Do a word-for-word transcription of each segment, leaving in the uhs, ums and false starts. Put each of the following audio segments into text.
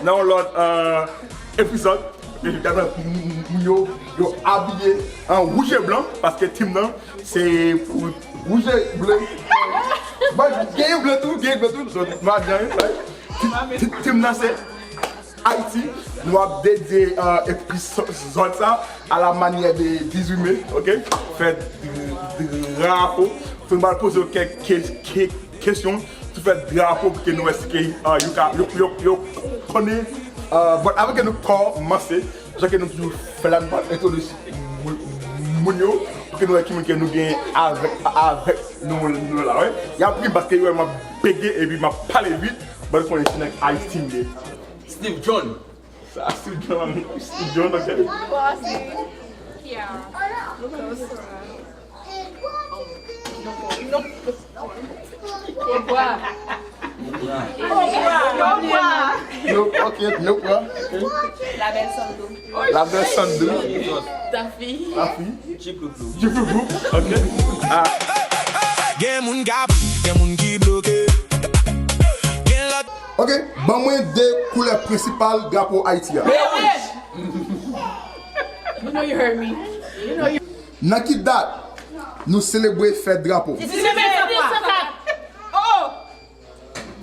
Nan yon lòt, euh, epizòd, epi gade moun yo, yo abiye an wouj e blan, paske tim nan se pou wouj e ble. Bon, gen ble tou, gen ble tou. So, nou ap jan, right? Ti- ti- Tim nan se Ayiti. Nou ap dedye, euh, epizòd sa a la manyè de dizuit me, ok? Fè drapo. Fè nou pral poze yo kèk ke- ke- kesyon sou fè drapo pou ke nou wè si ke, ah, yo ka, yo, yo, yo konnen, ah, bon, avan ke nou kòmanse, jan ke nou toujou fè la, nou pral entwodui moun, moun yo, pou ke nou wè ki moun ke nou gen avèk, avèk nou, nou la, wi. Y ap ri paske yo wè m ap bege epi m ap pale vit, but konnen se nèg Ayisyen m ye. Steve John. Sa, Steve John, Steve John, ok. Kiara. Lucas. Nope, ok, nope, ok. La Belle Sandou. La Belle Sandou. Tafi. Tafi. Djiplouploup. Djiplouploup, ok. Ah. Gen moun k ap, gen moun ki bloke. Gen lòt. Ok, ban mwen de koulè prensipal drapo Ayiti a. Vè wouj. You know you heard me. You know you Nan ki dat nou selebre fèt drapo? Dizuit me. Oh!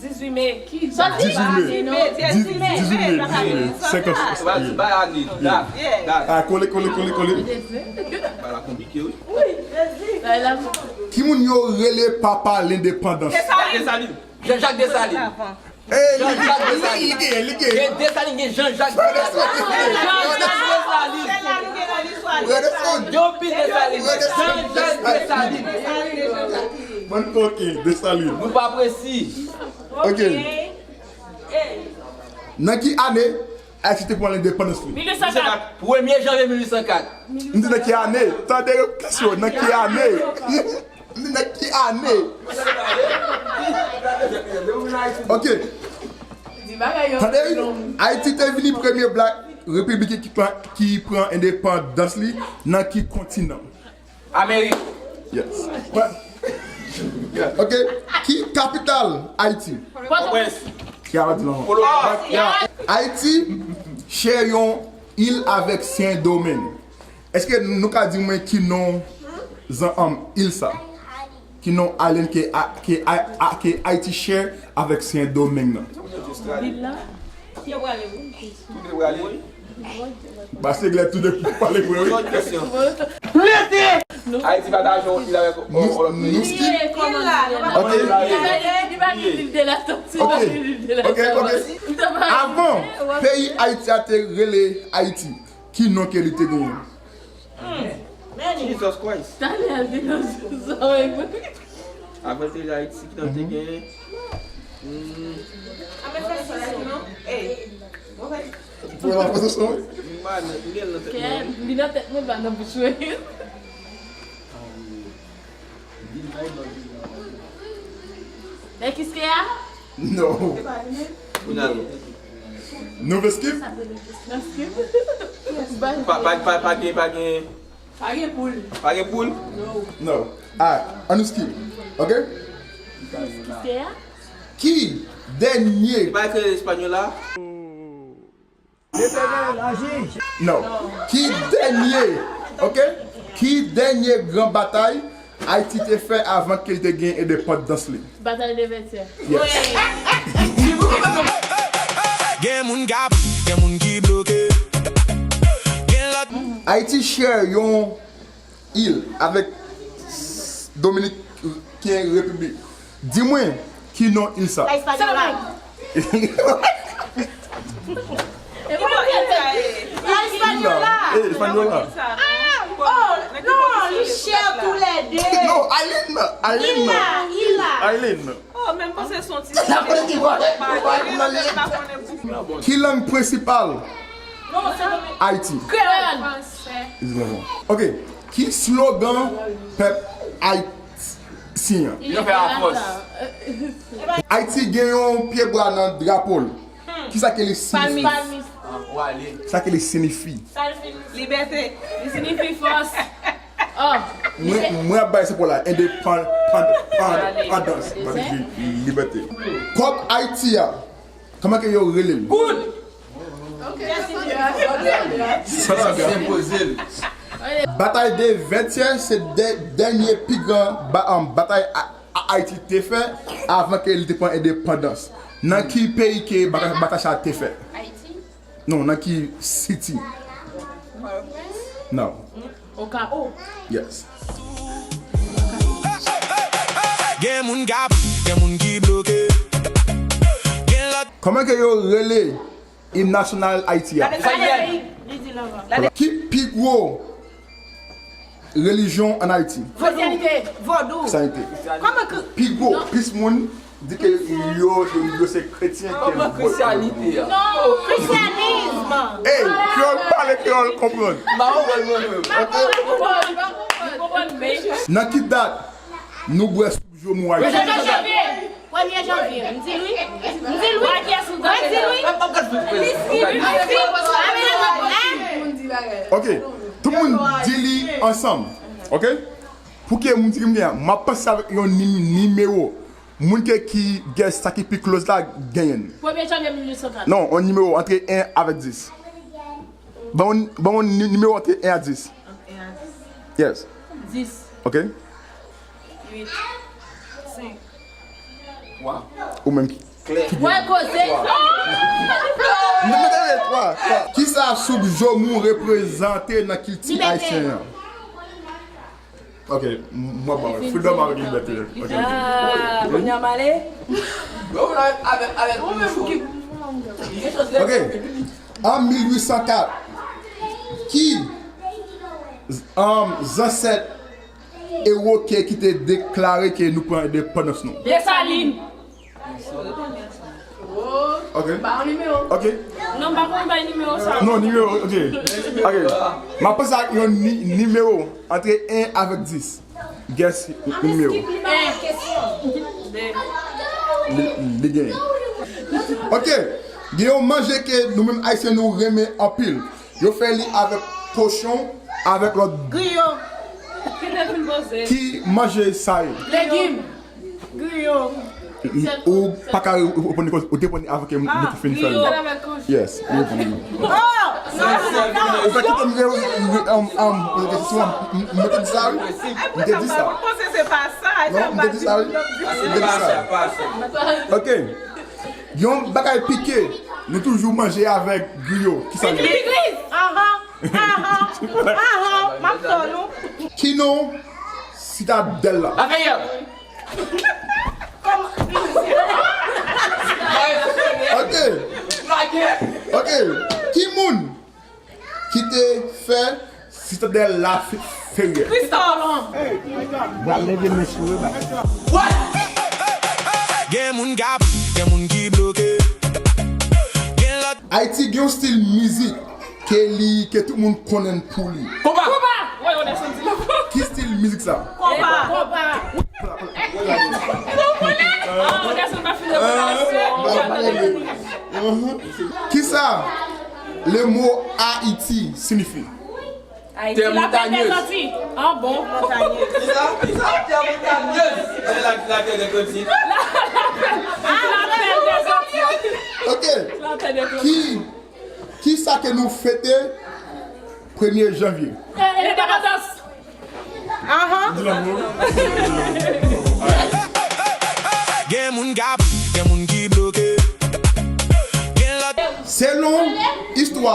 Dizuit me. Dizuit me. Dizuit me. Dizuit me. Senkant. Bay ane, dat, dat. Ah, kole, kole, kole, kole. Bagay la konplike, wi. Ki moun yo rele papa lendepandans? Desalin. Desalin. Jean-Jacques Dessalines. Eh, li, Jean-Jacques Dessalines. Li gen, li gen. Gen Dessalines, gen Jean-Jacques Dessalines. Jean-Jacques Dessalines. Brother Son. Gen anpil Dessalines. Jean-Jacques Dessalines. Bon, ok, Dessalines. Nou pa presi. Ok. Nan ki ane Ayiti te pran lendepandans li? Mil uit san kat. Premye janvye mil uit san kat. M di nan ki ane? Tande kesyon, nan ki ane? M di nan ki ane? Ok. Tande, Ayiti te vini premye black repiblik ki pran, ki pran endepandans li nan ki kontinan? Amerik. Yes. Ok. Ki kapital Ayiti? Pòtoprens. Kiara di non. Ayiti share yon il avèk Sendomeng. Èske nou ka di mwen ki non zan, um, il sa? Ki non island ke, a, ke, a, a, ke Ayiti share avèk Sendomeng nan? Vil la? Tout de prale. Ba se glè tout de prale vre, wi. Lòt kesyon. Ayiti pataje yon il avèk yon lòt peyi. Nou skip. Ok. Ok. Ok, ok. Avan peyi Ayiti a te rele Ayiti, ki non ke li te genyen? Jesus Christ. Talè a te nan zòrèy mwen. Avan te la Ayiti ki nan te gen. Hmm. Pou la pozisyon, wi. M pa nan, m gen nan tèt mwen. Li nan tèt mwen, pa nan bouch mwen. Lè kiske a? No. Nou vle skip? Nan skip. Pa, pa, pa, pa gen, pa gen. Pa gen poul. Pa gen poul? No. No. Alright, ann nou skip. Ok? Kiske a? Ki dènye? Se pa ekri Espanyòl la? No. Ki dènye, ok? Ki dènye gran batay Ayiti te fè avan ke l te gen endepandans li? Batay de Vètyè. Yes. Gen moun k ap, gen moun ki bloke. Gen lòt. Ayiti share yon il avèk Dominiken Repiblik. Di mwen, ki non il sa? La Española. La Española. Eh, Española. Oh, non, li share tou lè de. Non, Aileen, Aileen. Ila, Ila. Aileen. Oh, men m panse se yon ti. Ki lang prensipal Ayiti? Kreyòl. Ok. Ki slogan pèp ayisyen an? Yo fè afòs. Ayiti gen yon pyebwa nan drapo l. Kisa ke li siyifi? Palmis. Sa ke li siyifi? Libète. Li siyifi fòs. Oh. Mwen, mwen ap bay se pou la. Endepandans. Libète. Kòb Ayiti a. Kòman ke yo rele l? Goud. Sa, sa, sa. Batay de Vètyè se dè-, dènye pi gran ba-, um, batay A-, A-, Ayiti te fè avan ke li te pran endepandans. Nan ki peyi ke bata-, batay sa te fè? Non, nan ki city? Non. Okao. Yes. Gen moun k ap, gen moun ki bloke. Gen lòt. Kòman ke yo rele im nasyonal Ayiti a? Ki pi gwo relijyon ann Ayiti? Vodou. Vodou. Vodou. Kòman ke pi gwo, plis moun di ke yo, yo, yo se kretyen ke... Kòman Christianity a? Non, Christianism. Ey, kreyòl pale, kreyòl konprann. Mawon wè l mwen menm. Nan ki dat nou bwè soup Joumou Ayiti? Premye janvye. Premye janvye. M di l wi. M di l wi. Mwen di l wi. Ok. Tout moun di li ansanm. Ok? Pou ki moun di ki m gen an? M ap panse avèk yon nim-, nimewo. Moun ke ki guess sa ki pi close la genyen. Premye janvye mil uit san kat. Non, yon nimewo antre en avèk dis. Ban yon, ban yon ni-, nimewo antre en a dis. Ant en a dis. Yes. Dis. Ok. Uit. Senk. Twa. Ou menm ki, klè, ki gen? Wè koze. Twa. Mwen te twa, twa. Kisa soup Joumou reprezante nan kilti ayisyen an? Ok, m-, mwen ba w freedom avèk libète. Ok. Ah, kounye a m ale. Ok. An mil uit san kat, ki, um, zansèt ewoke ki te deklare ke nou pran endepandans nou? Desalin. Ok. Ba yon nimewo. Ok. Non, m pa konn bay nimewo sa. Non, nimewo, ok. Ok. M ap panse ak yon ni-, nimewo antre en avèk dis. Guess yon nimewo. Li, li genyen. Ok. Gen yon manje ke nou menm ayisyen nou renmen anpil. Yo fè li avèk kochon, avèk lòt. Griyo. Ki te fin poze. Ki manje sa ye? Legim. Griyo. Ou pa ka reponn li, ou te reponn li avan ke m te fin fè l. Yes, ou reponn li. Ou fè kite m re-, re-, um, um, poze kesyon an, m, m te di sa wi. M te di sa. Non, m te di sa wi. M te di sa. Ok. Yon bagay pike, nou toujou manje avèk griyo. Kisa l ye? Pikliz! Ahan! Ahan! Ahan! M ap tann ou. Ki non sitadèl la? Lafayette! Ok. Ok. Ki moun ki te fè sitadèl la fe-, ferye? Kristòf! Bral leve men sou yo, ba. Gen moun k ap, gen moun ki bloke. Gen lòt. Ayiti gen yon stil mizik ke li, ke tout moun konnen pou li. Konpa! Konpa! Wè, wè, desann ti la. Ki stil mizik sa? Konpa! Konpa! Ou konnen? Ah, Anderson pa fin revelasyon. Kisa le mot Ayiti siyifi? Ayiti, la tè dè zanti. Ah bon? Kisa? Kisa? Tè montanyez. Se la, la tè dè zanti. La tè dè zanti. Ok. La tè dè zanti. Ki, kisa ke nou fete premye janvye? Endepandans. Ahan. Gen moun k ap, gen moun ki bloke. Gen lòt. Selon istwa,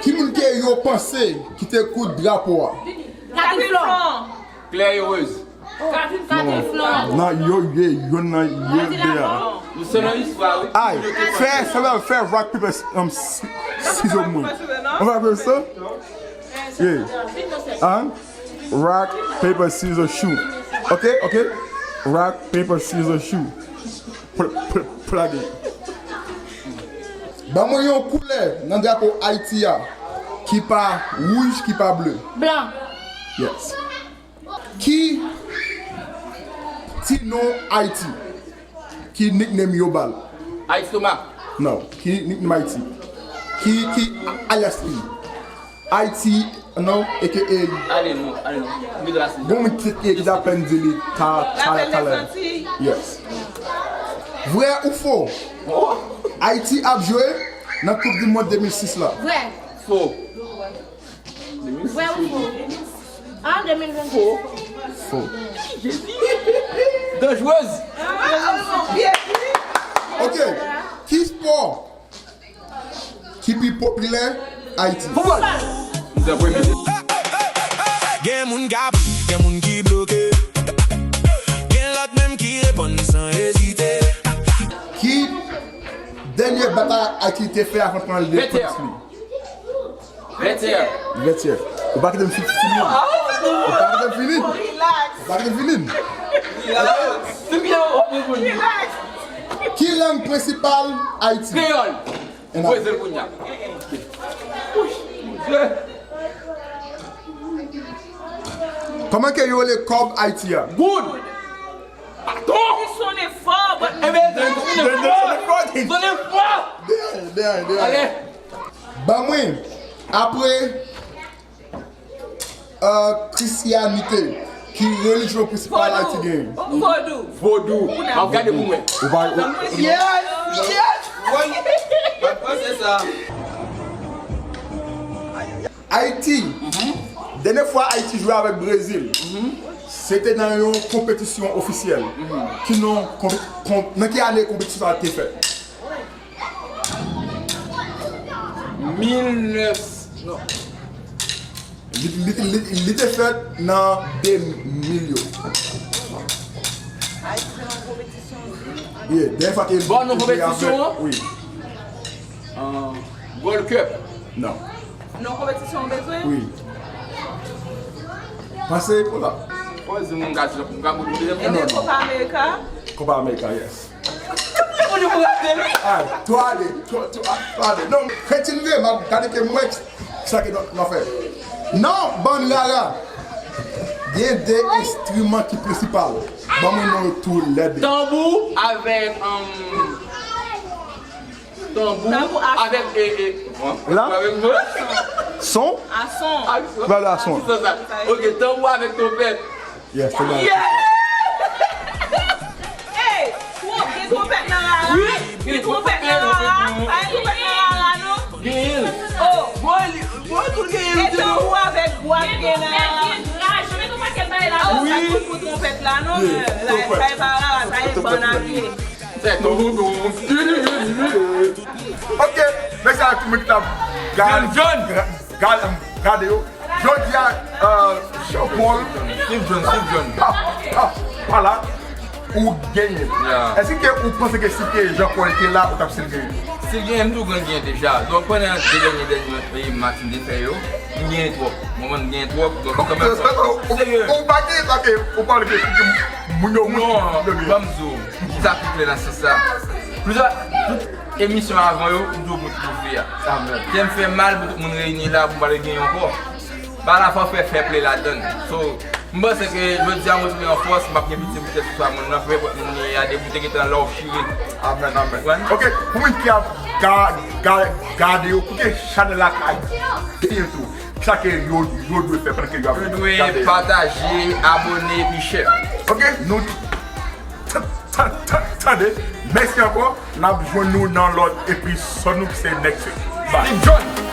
ki moun ke yo panse ki te koud drapo a? Catherine Florent. Claire Heureuse. Catherine Florent. Non, yo, ye, yonn nan yo de a. Selon istwa, wi. Ay, fè, fè, fè rock, paper, um, si-, sizo mwen. On va faire ça? Yeah. Hein? Rock, paper, scissors, shoot. Ok, ok. Rock, paper, scissors, shoot. Pl-, pl-, plage. Ban mwen yon koulè nan drapo Ayiti a ki pa wouj, ki pa ble. Blan. Yes. Ki ti non Ayiti? Ki nickname yo ba l? Ayiti Toma. Non, ki nickname Ayiti? Ki, ki alias li? Ayiti, non, A K A. Ale nou, ale nou. Bon, moun ki, ki, ki ta pèn di li ta, ta, talè. Yes. Vrè ou fo? Ayiti ap jwe Nan Koup di Mond de mil sis la. Vrè. Fo. Vrè ou fo? An de mil vennsis. Fo. Danjrez. Ok. Ki spò ki pi popilè Ayiti? Foutbòl. M se premye. Gen moun k ap, gen moun ki bloke. Gen lòt menm ki reponn san ezite. Ki dènye batay Ayiti te fè avan l pran l de Prince Louis? Vètyè. Vètyè. Ou pa kite m fini. Ou pa kite m fini. Ou pa kite m fini. Relax. Tout byen ou konprann. Ki lang prensipal Ayiti? Kreyòl. Ena. Brezil kounya. Kòman ke yo rele kòb Ayiti a? Goud. Aton. Sonnen fò, but Ebyen, sonnen fò. Sonnen fò. Dèyè, dèyè, dèyè. Ale. Ban mwen, apre euh, Christianité, ki relijyon prensipal Ayiti genyen? Vodou. Vodou. M ap gade pou mwen. Ou pa, ou, Yes! Yes! Mwen, mwen panse sa. Ayiti, dènye fwa Ayiti jwe avèk Brezil, se te nan yon konpetisyon ofisyèl. Ki non, konpe- kon- nan ki ane konpetisyon sa te fèt? Mil nèf. Non. Li, li, li, li te fèt nan de mil yo. Yeah, dènye fwa ke Bon, nan konpetisyon an? Wi. Gold Cup. Non. Non konpetisyon ou bezwen? Wi. Panse pou la. Fò di moun gad, moun gad, moun gad. Ebyen, Copa America. Copa America, yes. Moun yo pou gade li. Ay, to ale, to, to, to ale. Non, kontinye, m ap gade ke mwen, sa ke nou, nou fè. Non, bann rara. Gen de enstriman ki prensipal. Ban mwen non yo tou lè de. Tanbou avèk, um, tanbou Tanbou a avèk, e, e, La? avèk mwen. Son? A son. Aksan. Pale a son. Aksan sa. Ok, tanbou avèk twonpèt. Yes, se bon. Hey, twonp, gen twonpèt nan rara. Gen twonpèt nan rara. Pa gen twonpèt nan rara, non. Genyen. Oh. Bon, li, bon, tout genyen. E tanbou avèk bwa ki gen nan rara. Oh, sa tout pou twonpèt la, non. La, sa e pa rara, sa e bann a pye. Se tou, tou. Ok, mèsi a tout moun ki ta gade, gade, gade yo. Jodi a, euh, Jean Paul, Steve John, Steve John. Ah, ah, pa la, ou genyen. Yeah. Èske ke ou panse ke si ke Jean Paul te la, ou t ap still genyen? Si l genyen, m tou genyen deja. Donk, pandan de dènye, dènye match m te fè yo, m genyen twòp. Mwen, m genyen twòp. Donk, kanmenm, serye. Ou pa genyen sa ke, ou pa vle ke moun yo Non, ban m di w, ki sa ki klè nan sans sa. Plizyè, tout emisyon avan yo, m di w pou pwouve a. Kè m fè mal pou tout moun reyini la, pou m pa vle genyen ankò. Ba la fò fè fair play ladann. So, m panse ke jodi a mwen tounen an fòs, m ap gen pitye pou tèt sou sa moun nan, pou nenpòt moun li ye a, depi w te gentan la w chire. Amen, amen. Konprann? Ok, pou moun ki ap ga, ga, gade yo, koute chanèl la ka genyen tou. Sa ke yo, yo dwe fè pandan ke yo ap Yo dwe gade. Pataje, abòne, epi share. Ok, nou t- t- t- tande. Mèsi ankò. N ap jwenn nou nan lòt episode nou ki se next week. Bye. Steve John.